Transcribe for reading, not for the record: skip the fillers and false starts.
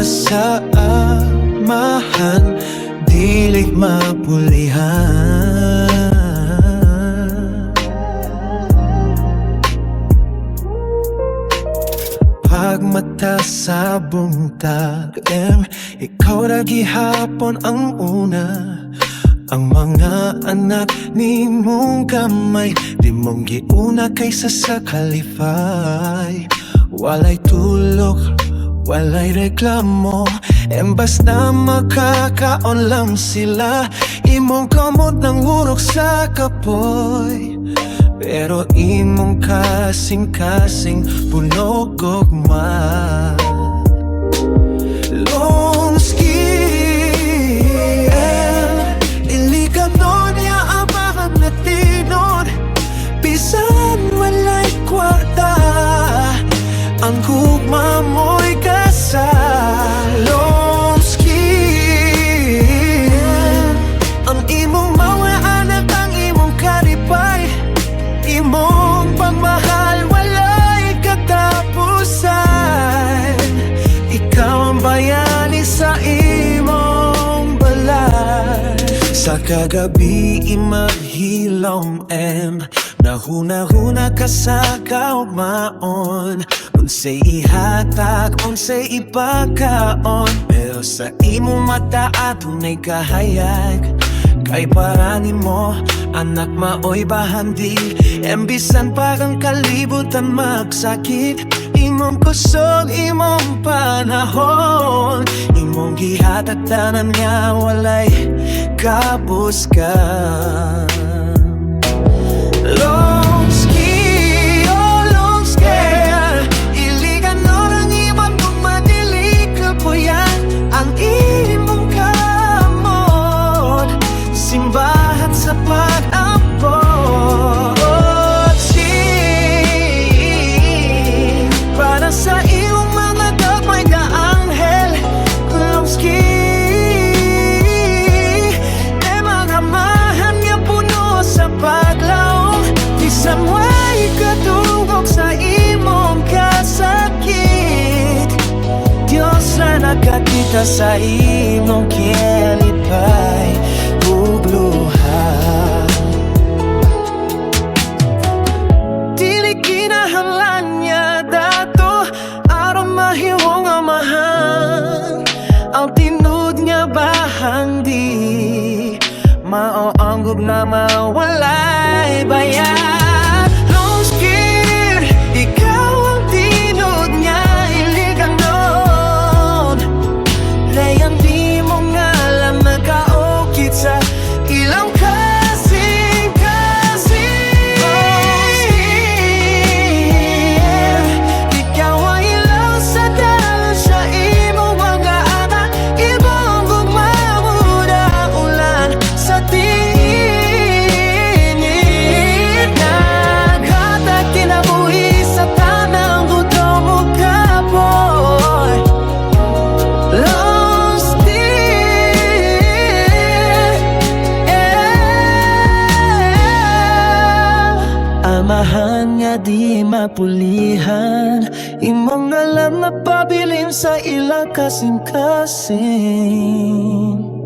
sa amahan, dili mapulihan. Pagmata sa buntag, ikaw ra gihapon ang una. Ang mga anak nimong gamay, di mong giuna kaysa sa kalipay. Walay tulok, walay reklamo, basta makakaon lang sila. Imong kamot nangurok sa kapoy, pero imong kasing-kasing puno gugma. Longski, iliganon niya amahan na tinon. Bisan walay kwarta, ang gugma mo'y kasal. Longski, ang imong mga anak ang imong kalipay. Imong pagmahal walay katapusan. Ikaw ang bayani sa imong balay. Sa kagabi maghilom, nahuna-huna ka sa kaugmaon. Unsay ihatag, unsay ipakaon, pero sa imong mata adunay kahayag. Kay para nimo, anak maoy bahandi. Bisan pa ang kalibutan magsakit, imong kusog, imong panahon, imong gihatag tanan nga walay kabuskan. Longski, oh Longski, iliganon ang imong madili kapuyan. Ang imong kamot, simbahan sa pag-ampo. Si para sa iyong mga gagmay ka anghel. Longski, mga amahan nga puno sa paglaom. Bisan way kadungog sa imong kasakit, Diyos na nakakita sa imong kilipay ug luha. Dili kinahanglan nga dato aron mahimong amahan. Ang tinuod nga bahandi mao ang gugma, walay bayad. Longskir, ikaw ang tinuod nga iliganon. Layan di mo ngalan nakaukit sa ilang kasing-kasing. Longskir, ikaw ang ilaw sa dalan sa imong mga anak. Imong gugma ulan sa ting-init. Naghatag kinabuhi sa tanang gutom ug kapoy. Longskir, yeah. Amahan nga di mapulihan, imong ngalan na pabilin sa ilang kasing-kasing.